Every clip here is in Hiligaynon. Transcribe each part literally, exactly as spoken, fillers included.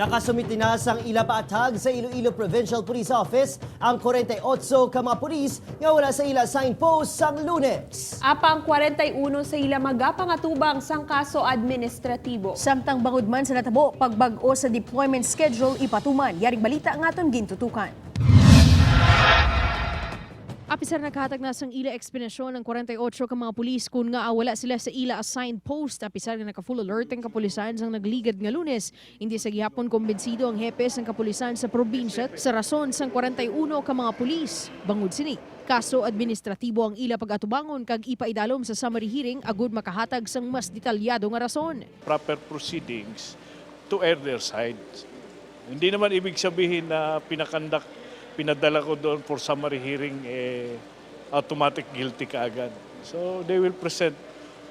Nakasumiti na sang ila paathag sa Iloilo Provincial Police Office ang kwarenta y otso ka mga pulis nga wala sa ila signpost sang Lunes. Apang kwarenta y uno sa ila magapangatubang sang kaso administratibo. Samtang bangod man sa natabo, pagbag-o sa deployment schedule ipatuman. Yaring balita nga aton gintutukan. Apisar naghatag na sang ila eksplanasyon ang kwarenta y otso ka mga pulis kon ngaa wala sila sa ila assigned post, apisar nga naka-full alert ang kapulisan sang nagligad nga Lunes, indi sa gihapon kumbinsido ang hepe sang kapulisan sa probinsya sa rason sang kwarenta y uno ka mga pulis. Bangod sini, kaso administratibo ang ila pag-atubangon kag ipaidalom sa summary hearing agud makahatag sang mas detalyado nga rason. Proper proceedings to err their side. Hindi naman ibig sabihin na pinakandak, pinadala ko doon for summary hearing, eh, automatic guilty kaagad. So they will present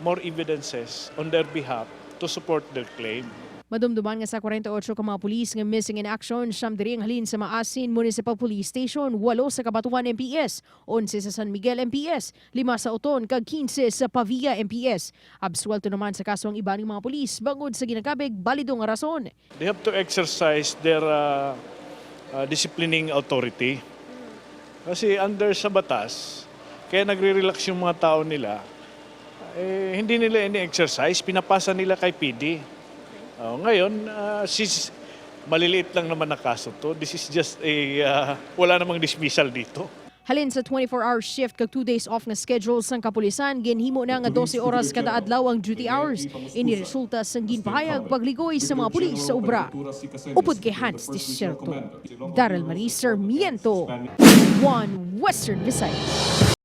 more evidences on their behalf to support their claim. Madumduman nga sa kwarenta y otso ka mga pulis nga missing in action, siyam diri ang halin sa Maasin Municipal Police Station, walo sa Cabatuan M P S, onse sa San Miguel M P S, lima sa Oton, kag kinse sa Pavia M P S. Absuwelto naman sa kaso ang iban nga mga pulis bangod sa ginakabig balido nga rason. They have to exercise their, uh, uh, disciplining authority. Kasi under sa batas, kaya nagre-relax yung mga tao nila, eh, hindi nila ini-exercise, pinapasa nila kay P D. Oh, ngayon, uh, sis, maliliit lang naman na kaso to. This is just a, uh, wala namang dismissal dito. Halin sa twenty-four hour shift kag two days off nga schedule sang kapulisan, ginhimo na nga dose oras kada adlaw ang duty hours. Ini resulta sang ginpahayag pagligoy sa mga pulis sa obra. Upod kay Hans Desierto, Daryl Marie Sarmiento, One Western Visayas.